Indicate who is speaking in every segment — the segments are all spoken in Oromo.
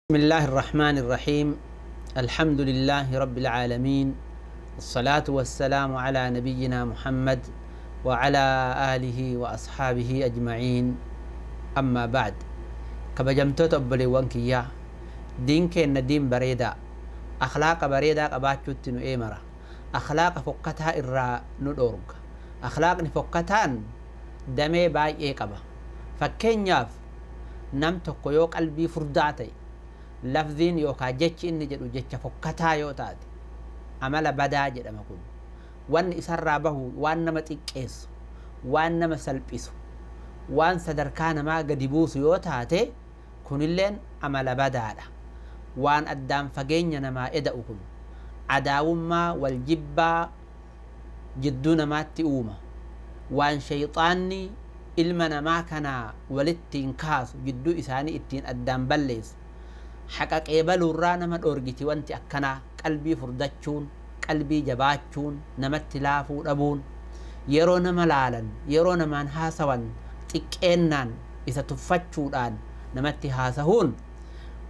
Speaker 1: بسم الله الرحمن الرحيم. الحمد لله رب العالمين، الصلاة والسلام على نبينا محمد وعلى آله وأصحابه أجمعين، أما بعد. كبجمتوت أبلي كيا دين كين دين بريدا أخلاق بريدا قباتشوت نؤمرة أخلاق فقتها إرى ندورك أخلاق نفقتان دمي باي إيقبا فكين ياف نم tokko qalbii furdaa ta'e lafziin yookaan jechi inni jedhu jecha fokkataa yoo taate amala badaa jedhama. Kun wanni isarraa bahu waan nama xiqqeessu, waan nama salphisu, waan sadarkaa namaa gadi buusu yoo taate kunilleen amala badaadha. Waan addaan fageenya namaa eda'u kun adaawummaa wal jibbaa jidduu namaatti uuma, waan shayxaanni ilma namaa kanaa walittiin kaasu jidduu isaanii ittiin addaan balleessu haqa qeebaluurraa nama dhoorgiti. Wanti akkanaa qalbii furdachuun, qalbii jabaachuun, namatti laafuu dhabuun, yeroo nama laalan, yeroo namaan haasawan xiqqeennaan isa tuffachuudhaan namatti haasahuun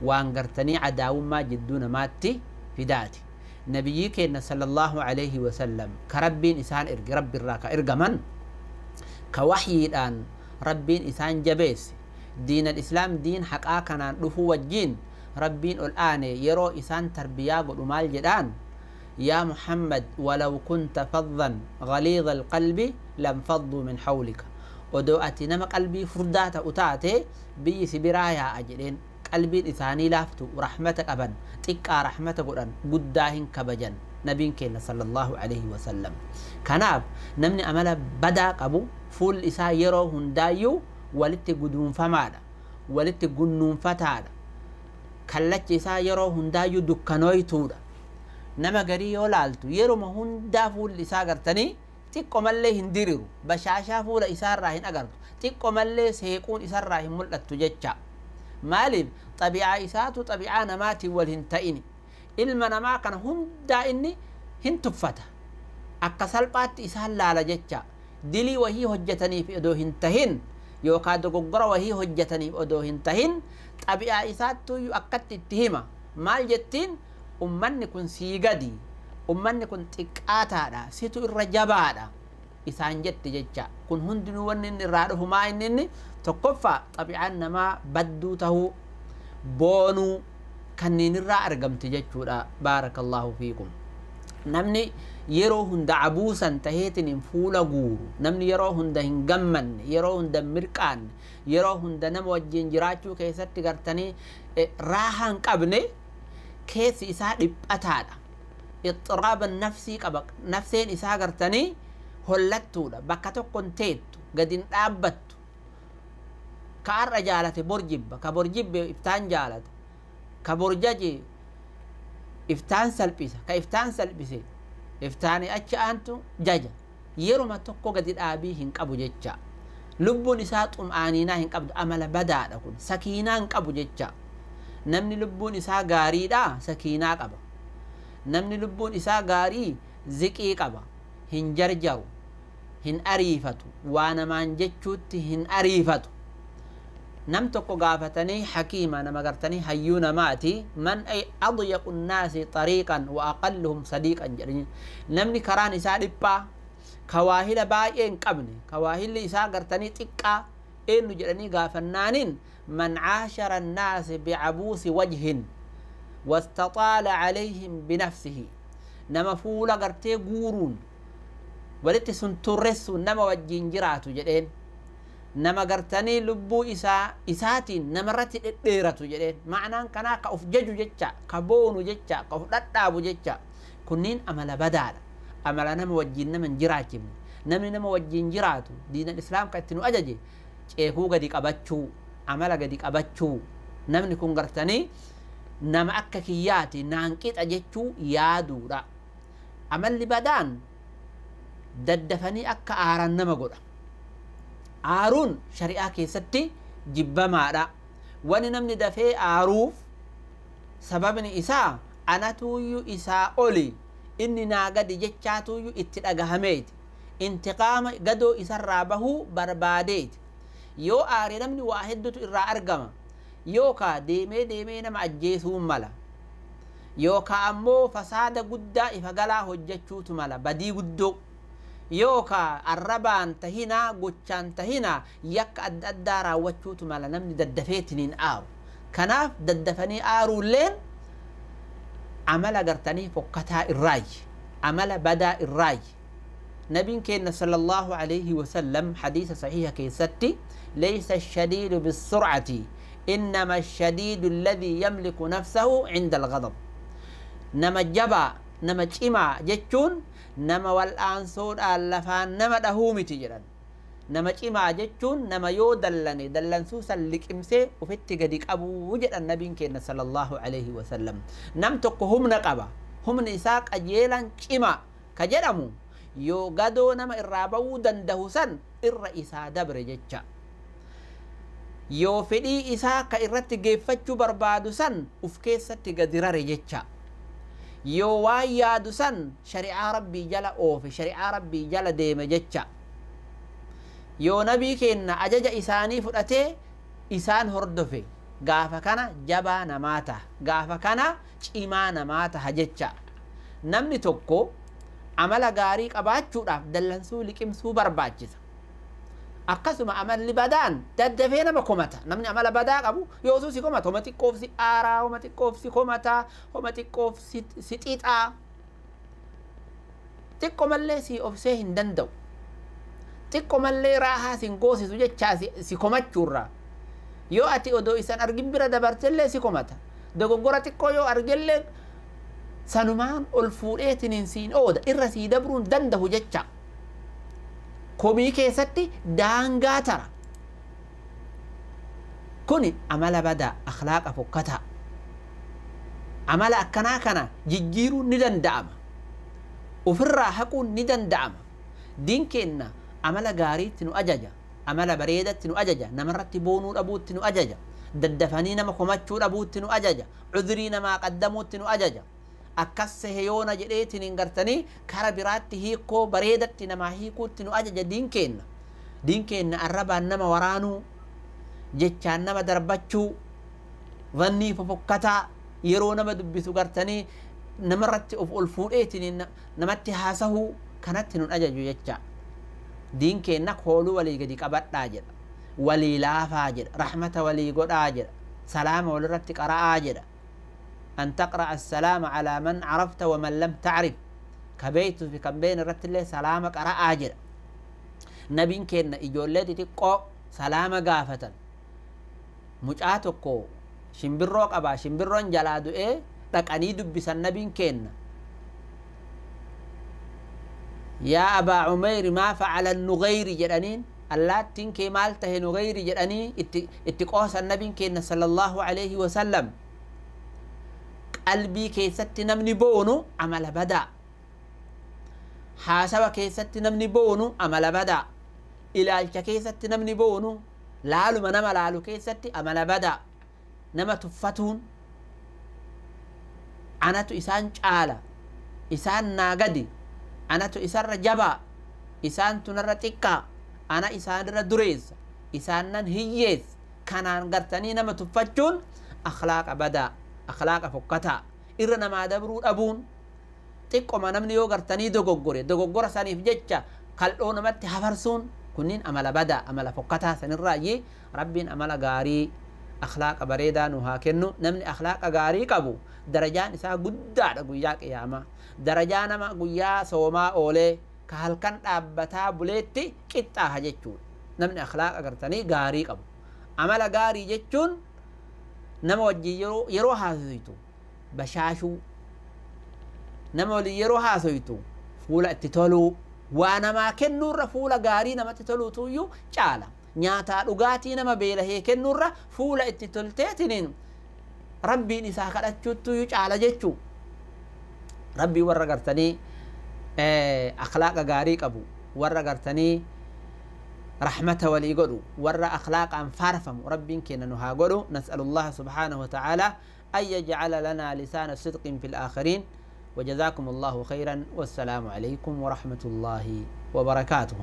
Speaker 1: waan gartanii adaawummaa jidduu namaatti fidaati. Nabiyyii keenya sallallahu alaihi wasallam ka Rabbiin isaan erge, Rabbiirraa ka ergaman, ka waxyiidhaan Rabbiin isaan jabeesse, diin al-islaam diin haqaa kanaan dhufuu wajjiin Rabbiin ol aane yeroo isaan tarbiyaa godhu maal jedhaan? "Yaa Muhammad, walaw kunta faddan ghaliidha alqalbi lanfadduu min hawlika." Odoo ati nama qalbii furdaa ta'u taate biyyi si biraa yaa'a jedheen. Qalbiin isaanii laaftu, rahmata qaban, xiqqaa rahmata godhan, guddaa hin kabajan nabiin keenya sallallahu alaihi wasallam. Kanaaf namni amala badaa qabu fuulli isaa yeroo hundaayyuu walitti guduunfamaadha, walitti gunnuunfataadha, kallachi isaa yeroo hundaayyuu dukkanooytuudha. Nama garii yoo laaltu yeruma hundaa fuulli isaa gartanii xiqqo mallee hin diriru, bashaashaa fuula isaarraa hin agartu, xiqqo mallee seequun isarraa hin mul'attu jecha. Maaliif? Xabi'aa isaatu xabi'aa namaatiin wal hin ta'ini. Ilma namaa kana hundaa inni hin tuffata, akka salphaatti isaan laala jecha. Dilii wahii hojjetaniif odoo hin tahin yookaan dogoggora wahii hojjetaniif odoo hin tahin xabi'aa isaattuyyuu akkatti itti hima. Maal jettiin? "Ummanni kun sii gadi, ummanni kun xiqqaataadha, situ irra jabaadha" isaan jetti jecha. Kun hundinuu wanni inni irraa dhufu maa inni tokkoffaa xabi'aan namaa badduu tahuu, boonuu kanneen irraa argamti jechuudha. Baarakallahu fiikum. Namni yeroo hunda abuusan taheetiin hin fuula guuru, namni yeroo hunda hin gammanne, yeroo hunda hin mirqaanne, yeroo hunda nama wajjin jiraachuu keessatti gartanii raahaa hin qabne, keessi isaa dhiphataadha, ixxiraaba nafsii qaba, nafseen isaa gartanii hollattuudha, bakka tokko hin teettu, gadi hin dhaabbattu. Ka har'a jaalate bor jibba, ka bor jibbe iftaan jaalata, ka bor jaje iftaan salphisa, ka iftaan salphise iftaani achi aantu jaja. Yeruma tokko gadi dhaabii hin qabu jecha. Lubbuun isaa xum'aaniinaa hin qabdu. Amala badaadha kun. Sakiinaa hin qabu jecha. Namni lubbuun isaa gaariidha sakiinaa qaba. Namni lubbuun isaa gaarii ziqii qaba, hin jarjaru, hin ariifatu, waa namaan jechuutti hin ariifatu. Nam tokko gaafatanii, hakiima nama gartanii hayyuu namaati, "Man ay adyaqu nnaasi xariiqan wa aqalluhum sadiiqan?" jedhanii. Namni karaan isaa dhiphaa, ka waahila baay'ee hin qabne, ka waahilli isaa gartanii xiqqaa eenyu jedhanii gaafannaaniin, "Man caashara annaasi bicabuusi wajhin wastaxaala calayhim binafsihi." Nama fuula gartee guuruun walitti sunturressuun nama wajjin jiraatu jedheen. Nama gartanii lubbuu isaa isaatiin namarratti dhedheeratu jedheen. Ma'anaan kanaa ka uf jaju jecha, ka boonu jecha, ka uf dhadhaabu jecha. Kunniin amala badaadha, amala nama wajjin nama hin jiraachifne. Namni nama wajjin jiraatu diinan islaam ka itti nu ajaje ceekuu gadi qabachuu, amala gadi qabachuu, namni kun gartanii nama akka kiyyaati naan qixa jechuu yaaduudha. Amalli badaan daddafanii akka aaran nama godha. Aaruun shari'aa keessatti jibbamaadha. Wani namni dafee aaruuf sababni isaa anatuuyyuu isaa oli, inni naa gadi jechaatuuyyuu itti dhagahameeti, intiqaama gadoo isarraa bahuu barbaadeeti. Yoo aare namni waa hedduutu irraa argama. Yookaa deemee deemee nama ajjeesuu mala. Yookaa ammoo fasaada guddaa ifa galaa hojjechuutu mala, badii guddoo. Yookaa arrabaan tahinaa, gochaan tahinaa, yakka adda addaa raawwachuutu mala namni daddafeetiniin aaru. Kanaaf daddafanii aaruulleen amala gartanii fokkataa irraayi, amala badaa irraayi. Nabiin keenya sallallahu alayhi wasallam hadiisa sahiha keessatti laysa ash-shadiidu bis-sur'ati innama ash-shadiidu alladhii yamliku nafsahu 'inda al-ghadab. Nama jabaa, nama cimaa jechuun nama wal'aansoodhaan lafaan nama dhahuu miti jedhan. Nama cimaa jechuun nama yoo dallane dallansuu san liqimsee ofitti gadi qabuu jedhan nabiin keenya sallallahu alayhi wasallam. Nam tokko humna qaba, humni isaa qajeelan cimaa ka jedhamu yoo gadoo nama irraa ba'uu dandahu san irra isaa dabre jecha. Yoo fedhii isaa ka irratti geeffachuu barbaadu san uf keessatti gadi rare jecha. Yoo waan yaadu san shari'aa rabbii jala oofe, shari'aa rabbii jala deeme jecha. Yoo nabii keenna ajaja isaanii fudhatee isaan hordofe, gaafa kana jabaa namaa taha, gaafa kana cimaa namaa taha jecha. Namni tokko amala gaarii qabaachuudhaaf dallansuu liqimsuu barbaachisa. Akkasuma amalli badaan daddafee nama komata. Namni amala badaa qabu yoosuu si komata, homa xiqqoof si aaraa, homa xiqqoof si komata, homa xiqqoof si xixaa. Xiqqo mallee si obsee hin danda'u. Xiqqo mallee raahaa si hin goosisu jechaa si komachuurraa. Yoo ati odoo isan argin bira dabartellee si komata. Dogoggora xiqqoo yoo argellee sanumaan ol fuudheetiniin siin ooda, irra sii dabruun danda'u jecha. Komii keessatti daangaa tara. Kuni amala badaa, akhlaaqa fokkataa. Amala akkanaa kana jijjiiruun ni danda'ama. Ofirraa haquun ni danda'ama. Diin keenna amala gaariitti nu ajaja, amala bareedatti nu ajaja, namarratti boonuu dhabuutti nu ajaja, daddafanii nama komachuu dhabuutti nu ajaja, cudrii namaa qaddamuutti nu ajaja. Akkas sehe yoona jedheetiin hin gartanii kara biraatti hiikoo bareedatti namaa hiikuutti nu ajaja diin keenna. Diin keenna arrabaan nama waraanuu, jechaan nama darbachuu, dhannii fofokkataa yeroo nama dubbisu gartanii namarratti of ol fuudheetiin namatti haasahuu kanatti nun ajaju jecha. Diin keenna kooluu walii gadi qabadhaa jedha, walii laafaa jedha, rahmata walii godhaa jedha, salaama walirratti qara'aa jedha. أن تقرأ السلام على من عرفت ومن لم تعرف. كبيت في كمبين الرتلة سلامك أرى آجر. نبين كنا إجولتي تقو سلام قافة. مجاتكو شمبروك أبا شمبرون جلادو إيه لك أني دبس النبين كنا. يا أبا عمير ما فعل النغير جرانين اللاتين كي مالته نغير جرانين اتقوس النبي كنا صلى الله عليه وسلم. قلبي كيست نمني بونو عمل بدا، حاسب كيست نمني بونو عمل بدا، إلالك كيست نمني بونو لالو منما لالو كيست عمل بدا. نما تفتون أنا تو إسان جالا إسان ناقدي، أنا تو إسان رجبا، إسان تنر تكا، أنا إسان ردريز، إسان نن هيز. كانان قرتني نما تفتون أخلاق بدا، أخلاق فكتا. إرنا ما دبرون أبون تكو ما نمني يو قرتني دوغوري دوغورا سانيف جتشا خلقونا مت حفرسون. كنين أمل بدا أمل فكتا سن الرأي. ربين أمل غاري أخلاق بريدا نوها كنو. نمني أخلاق غاري كابو درجان إسا قدار قوياك ياما درجان ما قويا سوما أولي كهالكن أبتا بوليتي كتا هجتشون. نمني أخلاق قرتني غاري كابو أمل غاري جتشون. nama wajjin yeroo haasoytu bashaashuu, nama waliin yeroo haasoytu fuula itti toluu, waa namaa kennuurra fuula gaarii namatti toluutu iyyuu caala. Nyaataa dhugaatii nama beelahee kennuurra fuula itti tolteetiniin rabbiin isaa kadhachuuttu iyyuu caala jechuu. Rabbii warra gartanii akhlaaqa gaarii qabu, warra gartanii رحمة ولي قدو ور أخلاق أنفارفم ربين كنا نها قدو. نسأل الله سبحانه وتعالى أن يجعل لنا لسان صدق في الآخرين. وجزاكم الله خيرا، والسلام عليكم ورحمة الله وبركاته.